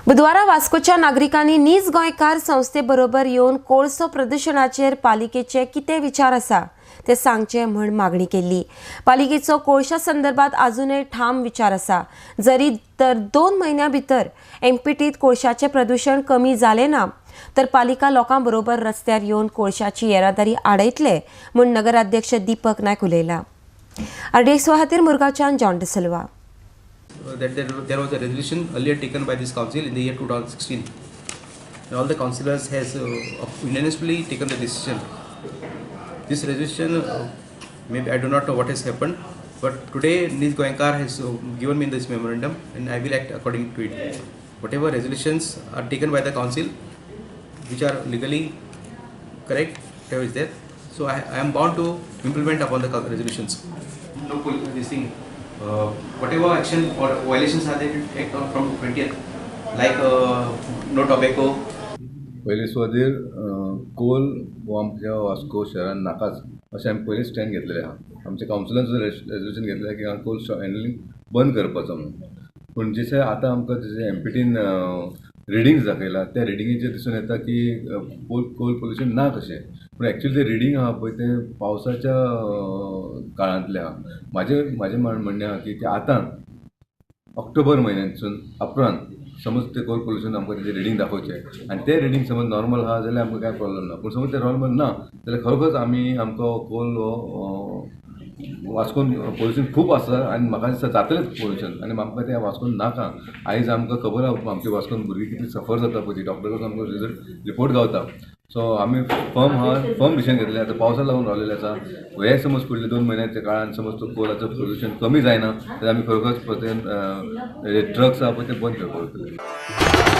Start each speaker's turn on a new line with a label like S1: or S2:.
S1: बुधवारा वास्कोच्या नागरिकांनी नीज गोंयकार संस्थे बरोबर येवन कोळसो प्रदुशणाचेर पालिकेचे कितें विचार आसा ते सांगचे म्हण मागणी केल्ली. पालिकेचो कोळशा संदर्भात आजूनय ठाम विचार आसा. जरी तर 2 म्हयन्यां भितर एमपीटीत कोळशाचें प्रदुशण कमी जालें ना तर पालिका लोकां बरोबर रस्त्यार येवन कोळशाची येरादारी आडयतले म्हूण नगराध्यक्ष दीपक नायक उलयला. आरडीएक्स खातीर मुरगांवच्यान John D'Silva.
S2: That there was a resolution earlier taken by this council in the year 2016. And all the councillors has unanimously taken the decision. This resolution, maybe I do not know what has happened, but today Niz Goenkar has given me this memorandum and I will act according to it. Whatever resolutions are taken by the council, which are legally correct, whatever is there, so I am bound to implement upon the resolutions. No, this thing. Whatever action or violations are there to take on from 20th, like no tobacco.
S3: पयले सुवातेर कोल हो आमच्या वास्को शहरान नाकाच अशें आमी पयलीं stand घेतलेलें आहा. आमच्या कावन्सिलान सुद्दां रेजोल्युशन घेतलें की कोल हँडलिंग बंद करपाचो म्हणून. पूण जशें आतां आमकां जशें एमपीटीन रिडींग्स दाखयला त्या रिडिंगेचेर दिसून येता की कोल पोल्युशन ना कशें, पूण एक्चुअली तें रिडींग आहा पळय तें पावसाच्या काळांतलें आहा. म्हाजें म्हणणें आहा की तें आतां ऑक्टोबर म्हयन्यासून उपरांत समज तें कोल पोल्युशन आमकां तेजें रिडींग दाखोवचें आनी तें रिडींग समज नॉर्मल आहा जाल्यार आमकां कांय प्रॉब्लम ना, पूण समज तें नॉर्मल ना जाल्यार खरोखरच आमी आमकां कोल हो वास्कोन पोल्युशन खूब आसा आनी म्हाका दिसता जातलेंच पोल्युशन आनी आमकां तें वास्कोन नाका. आयज आमकां खबर आहा आमच्या वास्कोन भुरगीं कितली सफर जाता पळय, डॉक्टर कडसून आमकां रिजल्ट रिपोर्ट गावता. सो आमी फर्म डिसिजन घेतलें. आतां पावसा लागून रावलेलें आसा. हे समज फुडले 2 म्हयन्याच्या काळान समज तो कोलाचो पोल्युशन कमी जायना जाल्यार आमी खरोखरच ट्रक्स आहा पळय ते बंद करपाक वतले.